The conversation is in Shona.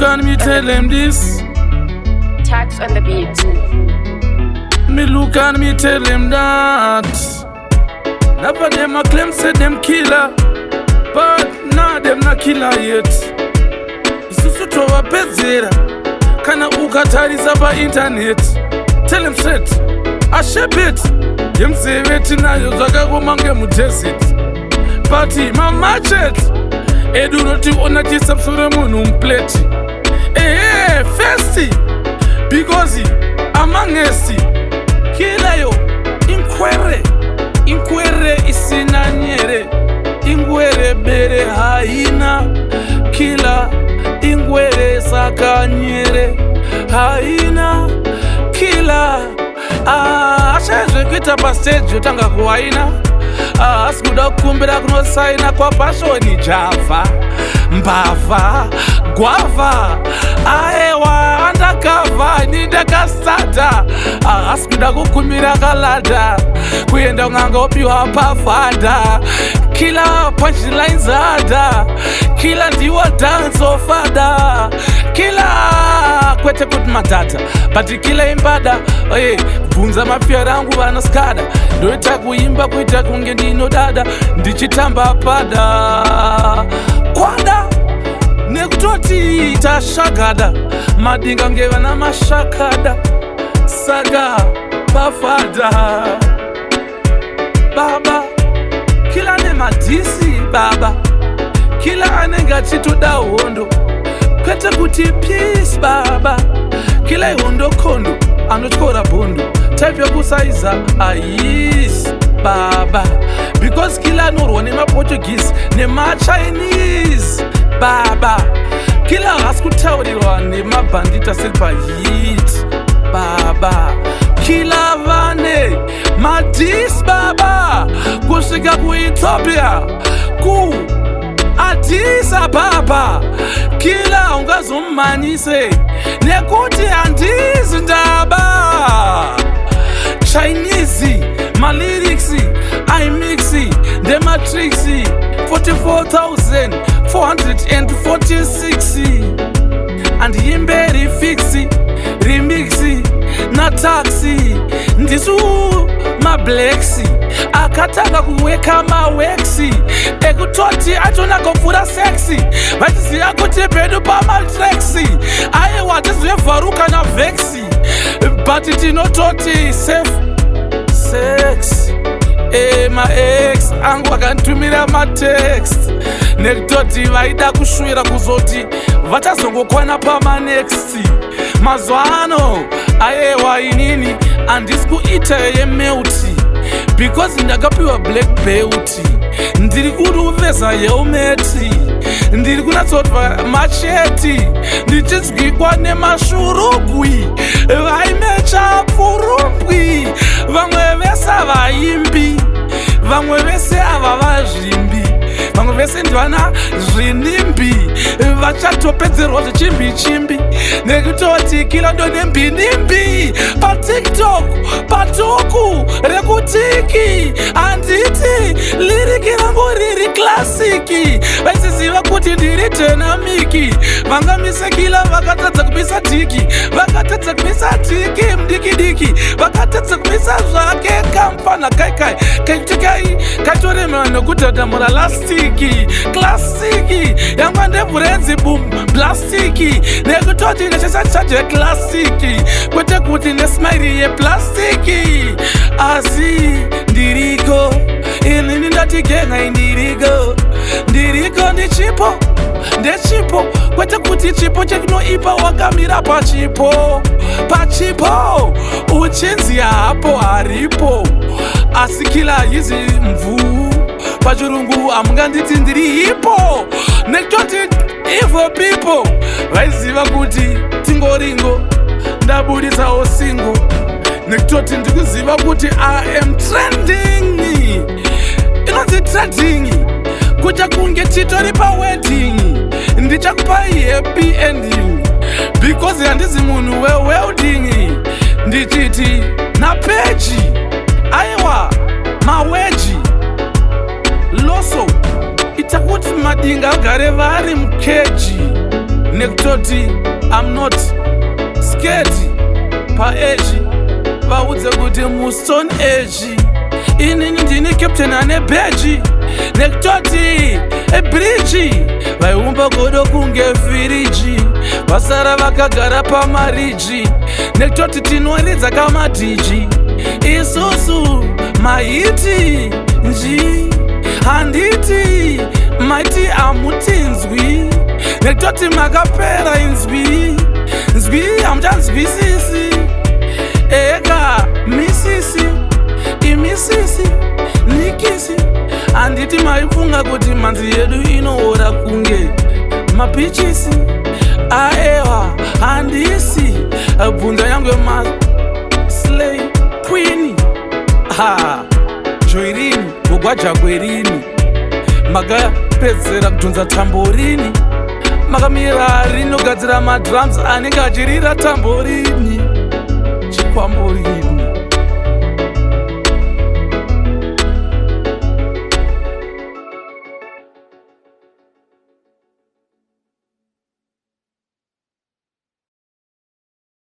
Look at me, tell them this. Tax on the beat. Me look at me, tell them that. Never them a claim say them killer, but nah, them not killer yet. Isusu tovapedzera kana ukatarisa painternet. Tell them straight, ashepet yemzeve tinayo zvakakoma ngemudesert, but mamachete edu unotiona tiisa musoro munhu muplate. Ehe, first because amongst kilayo inkwere, inkwere isina nyere, ingwere bere haina kila ingwere, saka nyere haina kila. Ashaya zvekuita pastage, yotanga kuwaina. Asi kuda kukumbira kunosaina kwaPassion Java, mbavha gwavha, aewa andakavha ini ndakasata. Asi kuda kukumbira kaladder kuenda kun'anga opiwa pafadha. Kila punchlines harder, kila ndiwo dance father, kila kwete kuti madhadha, but kila imbada. Oye, bvunza mafia rangu vanoskada, ndoita kuimba kuita kunge ndinodada ndichitamba pada kwada nekutoti tashagada madinga ngevana mashakada. Saka pafadha baba, kila nemadhisi baba, kila anenge achitoda hondo kwete kuti peace baba. Kila ihondo kondo anotyora bhondo, type yekusaiza ayisi baba, because kila anorwa nemaPortuguese nemaChinese baba. Kila haasi kutaurirwa nemabhanditi asiri pahit baba. Kila vane madhis baba, kusvika kuEthiopia, ku Addis Ababa. Kila ungazommanise nekuti handizi ndaba Chinese malyrics imix ndematrix 44,446 andiimbe refix remix nataxi. Ndisu mablacks akatanga kuweka maworks ekutoti atonaka kupfuura sex, vachiziva kuti pedu pamatracks aiwa tizivhvaru kana vex, but tinototi safe sex. Maex angu akanditumira matext nekutoti vaida kushuvira kuzoti vachazongokwana pamanext. Mazuva ano ayewa inini handisi kuita yemeuti because ndakapiwa black belt. Ndiri kuruveza helmet, ndiri kunatsotwa machete, ndichinzwikwa nemashurugwi vaimecha pfurumbwi. Vamwe vese vaimbi, vamwe vese ava vazvimbi, vamwe vese ndivana zvinimbi, vachatopedzerwa zvichimbi chimbi nekutoti kila ndo nembinimbi paTikTok patuku rekutiki. Handiti lyric rangu riri classic, vaisiziva kuti ndiri dynamic. Vangamise kila vakatadza kumisa tiki, vakatadza kumisa tiki mudikidiki, vakatadza kumisa zvake kamfana kaikai kaitikai katorema nekudhadhamura lastiki classic yangwa ndebhurenzi boom plastiki nekutoti nechesachadye classic kwete kuti nesmile yeplastiki. Asi ndiriko inini, ndati gengai, ndiriko, ndiriko, ndichipo, ndechipo kwete kuti chipo chekinoipa. Wakamira pachipo, pachipo uchinzi hapo haripo, asi kila hizi mvuu pachirungu hamunganditi ndiri hipo nekutoti ivo people vaiziva kuti tingoringo ndabudisawo single nekutoti ndikuziva kuti I am trending. Inonzi trending kuita kunge titori pawedding. Ndichakupai happy ending because handizi munhu wewelding. Ndichiti napeji aiwa maweji loso ita kuti madinga agare vari mukeji. Nekutoti I'm not scared paeji, vaudze kuti mustone age inini ndini captain ane beji. Nekutoti ebridge vaiumba godo kunge firiji, vasara vakagara pamariji. Nekutoti tinoridza kamadhiji isusu mahits nji. Handiti maiti hamutinzwi? Nekutoti makapera inzwi, nzwi hamuchanzwisisi. Eka misisi imisisi nikisi, handiti maifunga kuti mhanzi yedu inoora kunge mapichisi? Aewa, handisi bvunza yangu maslay queen. Ha, joirini gogwajakwerini, makapedzera kudhonza tamborini, makamira rinogadzira madrums anenge achirira tamborini, chikwamborini.